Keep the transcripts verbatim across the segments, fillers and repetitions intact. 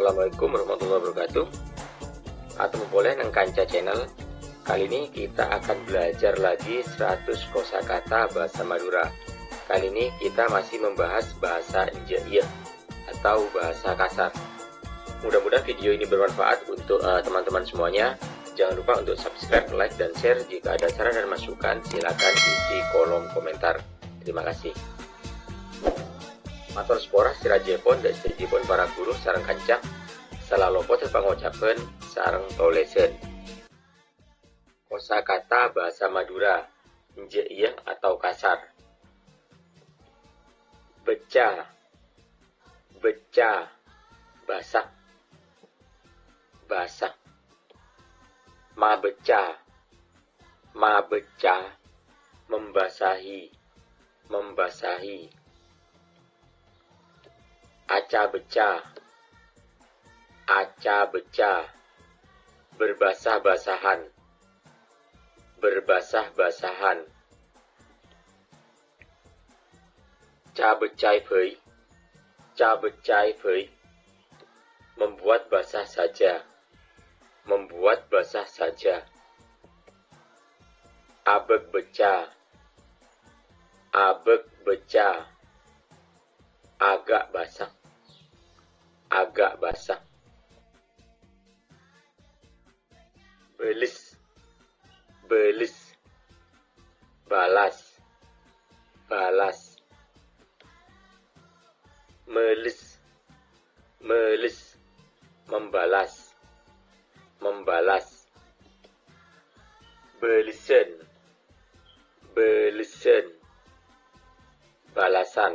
Assalamualaikum warahmatullahi wabarakatuh. Atemu polè neng Kanca Channel. Kali ini kita akan belajar lagi seratus kosakata bahasa Madura. Kali ini kita masih membahas bahasa enjâ' iyâ atau bahasa kasar. Mudah-mudahan video ini bermanfaat untuk, eh, teman-teman semuanya. Jangan lupa untuk subscribe, like, dan share. Jika ada saran dan masukan, silakan isi kolom komentar. Terima kasih. Mator sapora sè rajâèpon dâ' sadhâjâèpon para ghuru sareng kanca, salalopotta pangocabhân sareng tolèsan. Kosakata bhâsa Madhurâ, enjâ' iyâ atau kasar. Becca, becca, basah, basah. Mabecca, mabecca, membasahi, membasahi. Aca-becca, aca-becca, berbasah-basahan, berbasah-basahan. Ca-beccaè bhâi, ca-beccaè bhâi, membuat basah saja, membuat basah saja. Abâk-becca, abâk-becca, agak basah, agak basah. Bâles, bâles, balas, balas. Mèlès, mèlès, membalas, membalas. Bâlessân, bâlessân, balasan,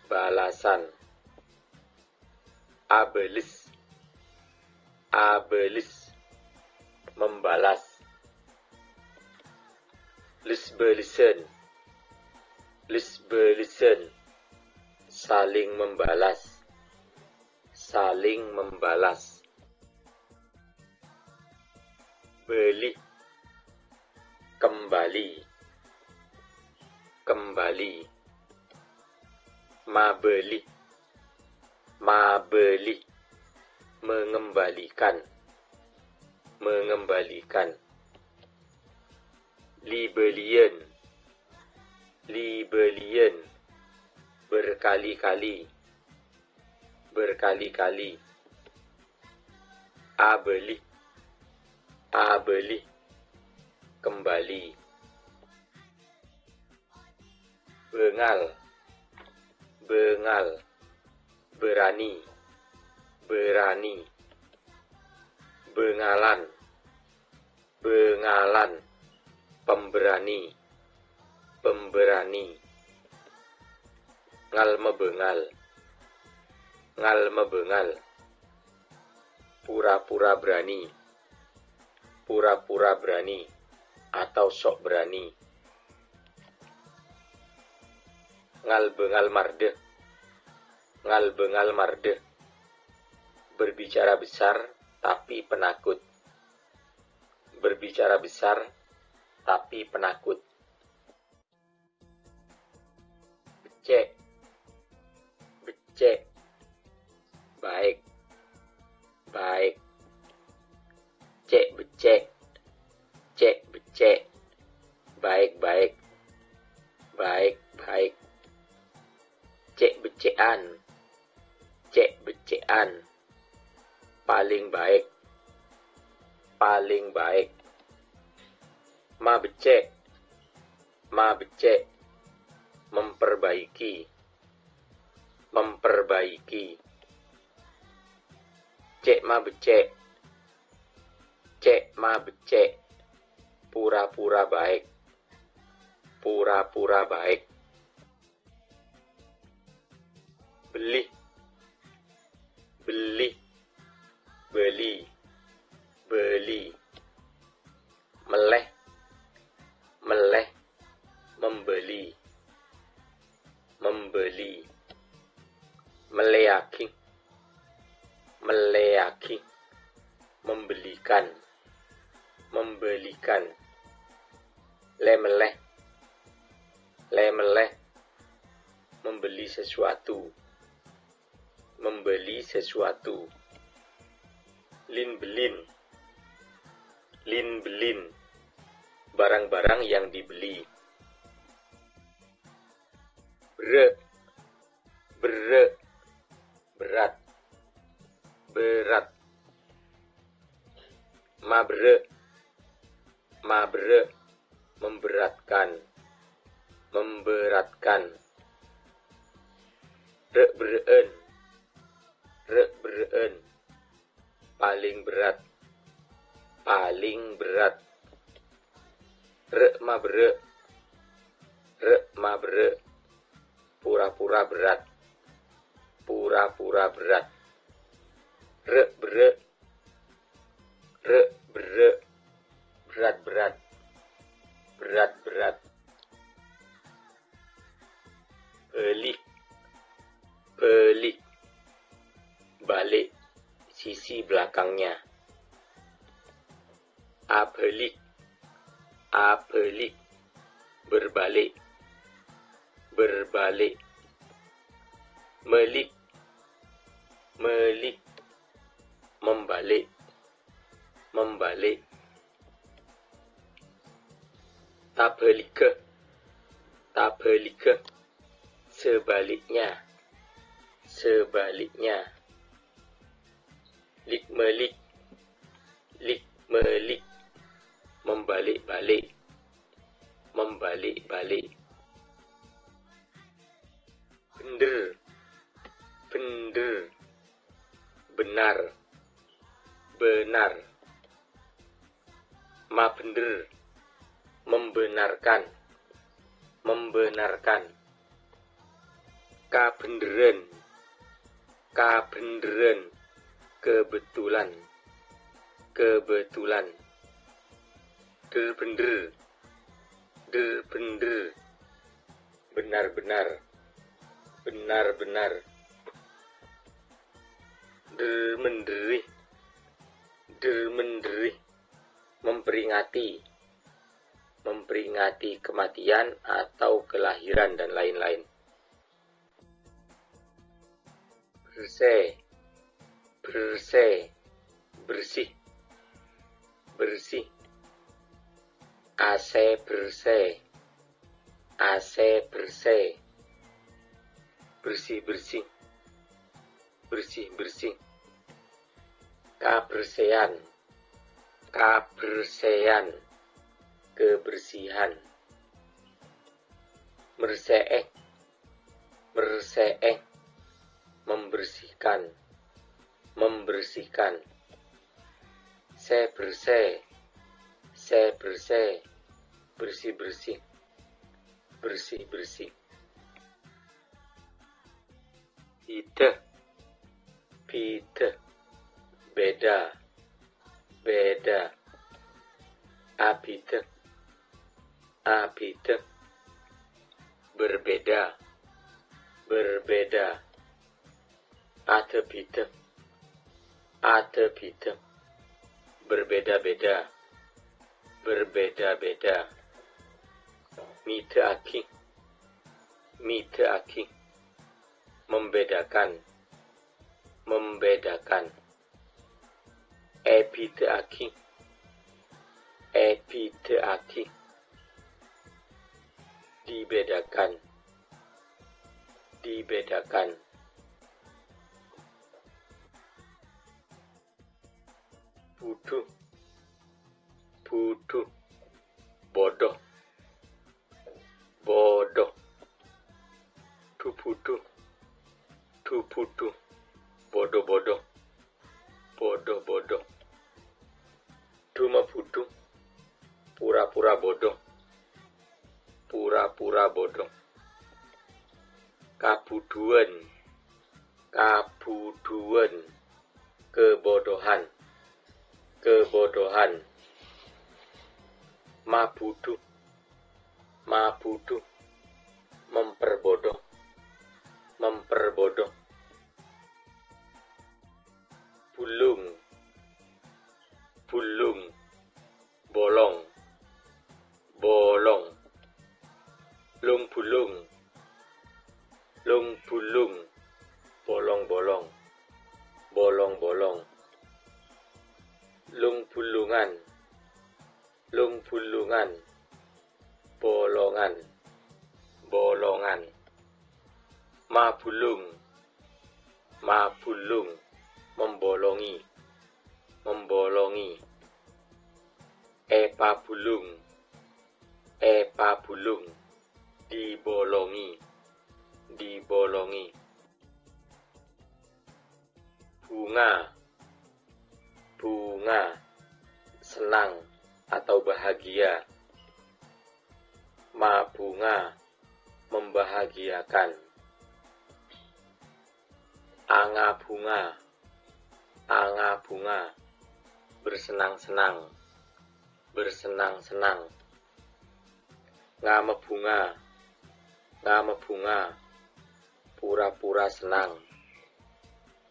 balasan. Abâles, abâles, membalas. Lès-bâlessân, lès-bâlessân, saling membalas, saling membalas. Bâli, kembali, kembali. Mabâli, mabâli, mengembalikan, mengembalikan. Li-bâliyân, li-bâliyân, berkali-kali, berkali-kali. Abâli, abâli, kembali. Bângal, bângal, berani, berani. Bângalan, bângalan, pemberani, pemberani. Ngal-mabângal, ngal-mabângal, pura-pura berani, pura-pura berani, atau sok berani. Ngal-bângal mardhâ, ngal-bângal mardhâ, berbicara besar tapi penakut. Berbicara besar tapi penakut. Beccè', beccè', baik, baik. Cè'-beccè', cè'-beccè', baik-baik, baik-baik. Cè'-beccè'an, cè'-beccè'an, paling baik, paling baik. Mabeccè', mabeccè', memperbaiki, memperbaiki. Cè' mabeccè', cè' mabeccè', pura-pura baik, pura-pura baik. Bellè, bellè, bâli, bâli. Mellè, mellè, membeli, membeli. Mellèyaghi, mellèyaghi, membelikan, membelikan. Lè-mellè, lè-mellè, membeli sesuatu, Membeli sesuatu. Lin-belin. Lin-belin. Barang-barang yang dibeli. Berrâ'. Berrâ'. Berat. Berat. Maberrâ'. Maberrâ'. Memberatkan. Memberatkan. Râ'-berrâ'ân. Râ'-berrâ'ân. Paling berat. Paling berat. Râ'-maberrâ'. Râ'-maberrâ'. Pura-pura berat. Pura-pura berat. Râ'-berrâ'. Râ'-berrâ'. Berat-berat. Berat-berat. Bâli'. Bâli'. Balik. Sisi belakangnya. Abâli'. Abâli'. Berbalik. Berbalik. Mèlè'. Mèlè'. Membalik. Membalik. Tabhâligghâ. Tabhâligghâ. Sebaliknya. Sebaliknya. Lik-mèlè'. Lik-mèlè'. Membalik-balik. Membalik-balik. Bhendher. Bhendher. Benar. Benar. Mabhendher. Membenarkan. Membenarkan. Kabhendherrân. Kabhendherrân. Kebetulan. Kebetulan. Dhâr-bhendher. Dhâr-bhendher. Benar-benar. Benar-benar. Dhâr-mendheri. Dhâr-mendheri. Memperingati. Memperingati kematian atau kelahiran dan lain-lain. Bhersè. Bhersè. Bersih. Bersih. Asè bhersè. Asè bhersè. Bersih-bersih. Bersih-bersih. Kabhersèyan. Kabhersèyan. Kebersihan. Mèrsè'è. Mèrsè'è. Membersihkan. Membersihkan. Sè bhersè. Sè bhersè. Bersih-bersih. Bersih-bersih. Bhidhâ. Bhidhâ. Beda. Beda. Abhidhâ. Abhidhâ. Berbeda. Berbeda. Adâbhidhâ. Adâbhidhâ. Berbeda-beda. Berbeda-beda. Midhâ'aghi. Midhâ'aghi. Membedakan. Membedakan. Èbhidhâ'aghi. Èbhidhâ'aghi. Dibedakan. Dibedakan. Budhu. Budhu. Bodoh. Bodoh. Dhubudhu. Dhubudhu. Bodoh-bodoh. Bodoh-bodoh. Dhumabudhu. Pura-pura bodoh. Pura-pura bodoh. Kabudhuwân. Kabudhuwân. Kebodohan. Kebodohan. Mabudhu. Mabudhu. Memperbodoh. Memperbodoh. Bulung. Bulung. Bolong. Bolong. Lung-bulung. Lung-bulung. Bolong-bolong. Bolong-bolong. Lung-bulungan. Lung-bulungan. Bolongan. Bolongan. Mabulung. Mabulung. Membolongi. Membolongi. Èpabulung. Èpabulung. Dibolongi. Dibolongi. Bunga. Bunga. Senang atau bahagia. Mabunga. Membahagiakan. Angabunga. Angabunga. Bersenang-senang. Bersenang-senang. Ngamabunga. Ngamabunga. Pura-pura senang.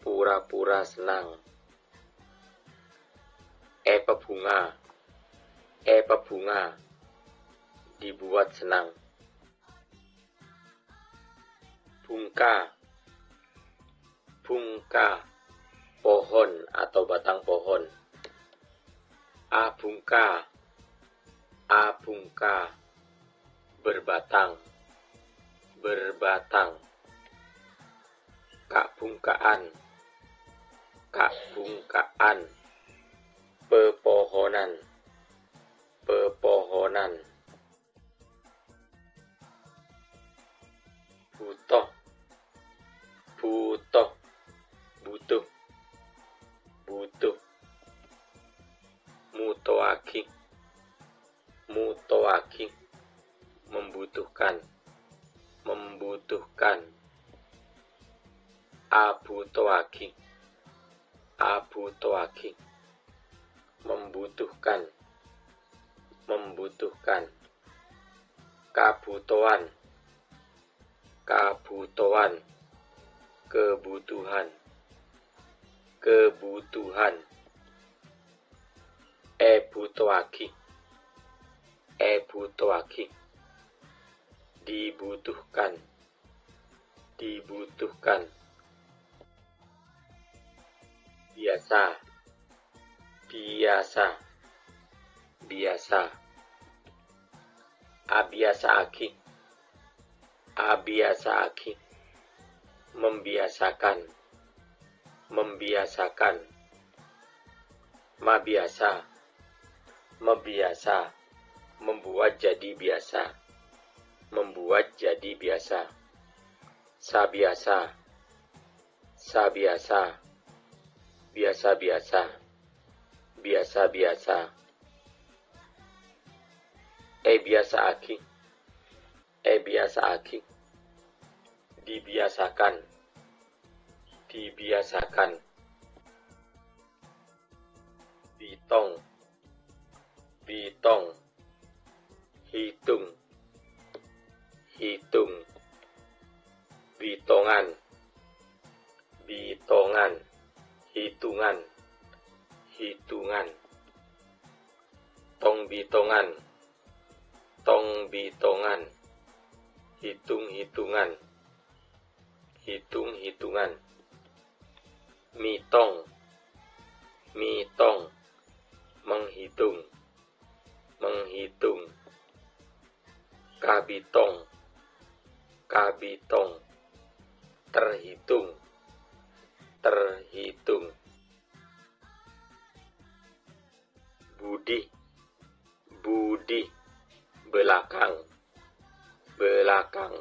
Pura-pura senang. Èpabunga. Èpabunga. Dibuat senang. Bungka. Bungka. Pohon atau batang pohon. Abungka. Abungka. Berbatang. Berbatang. Kabungkaan. Kabungkaan. Pepohonan. Pepohonan. Buto. Buto. Butuh. Butuh. Mutowaghi. Mutowaghi. Membutuhkan. Membutuhkan. Abutowaghi. Abutowaghi. Membutuhkan. Membutuhkan. Kabutowan. Kabutowan. Kebutuhan. Kebutuhan. Èbutowaghi. Èbutowaghi. Dibutuhkan. Dibutuhkan. Biyasa. Biyasa. Biyasa. Abiyasa'aghi. Abiyasa'aghi. Membiasakan. Membiasakan. Mabiyasa. Mabiyasa. Membuat jadi biasa. Membuat jadi biasa. Sabiyasa. Sabiyasa. Biyasa-biyasa. Biyasa-biyasa. Èbiyasa'aghi. Èbiyasa'aghi. Dibiasakan. Dibiasakan. Bitong. Bitong. Hitung. Hitung. Bitongan. Bitongan. Hitungan. Hitungan. Tong-bitongan. Tong-bitongan. Hitung-hitungan. Hitung-hitungan. Mitong. Mitong. Menghitung. Menghitung. Kabitong. Kabitong. Terhitung. Terhitung. Budi. Budi. Belakang. Belakang.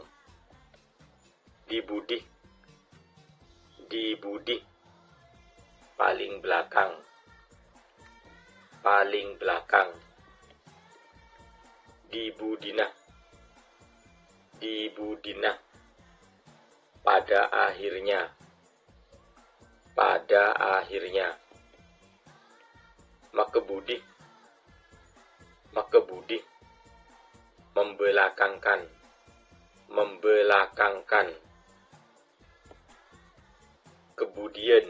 Di budi. Di budi. Paling belakang. Paling belakang. Di budina. Di budina. Pada akhirnya. Pada akhirnya. Makabudi. Makabudi. Membelakangkan. Membelakangkan. Kemudian.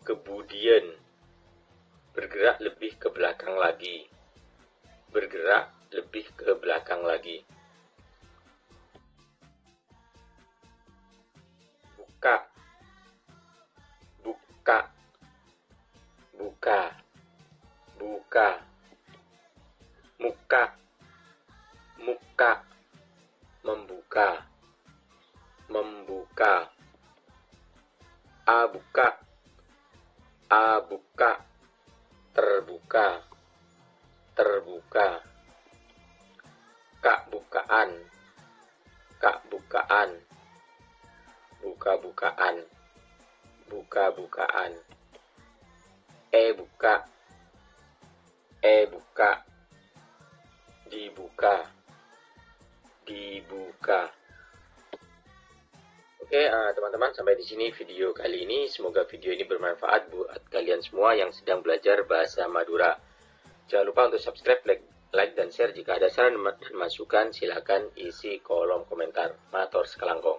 Kemudian. Bergerak lebih ke belakang lagi. Bergerak lebih ke belakang lagi. Buka. Buka. Buka. Mukka'. Mukka'. Membuka. Membuka. Abukka'. Abukka'. Terbuka. Terbuka. Ka'-buka'an. Ka'-buka'an. Buka-buka'an. Buka-buka'an. Èbukka'. Èbukka'. Dibuka. Dibuka. Oke, eh, teman-teman, sampai di sini video kali ini. Semoga video ini bermanfaat buat kalian semua yang sedang belajar bahasa Madura. Jangan lupa untuk subscribe, like, like, dan share jika ada saran dan masukan, silakan isi kolom komentar. Mator sakalangkong.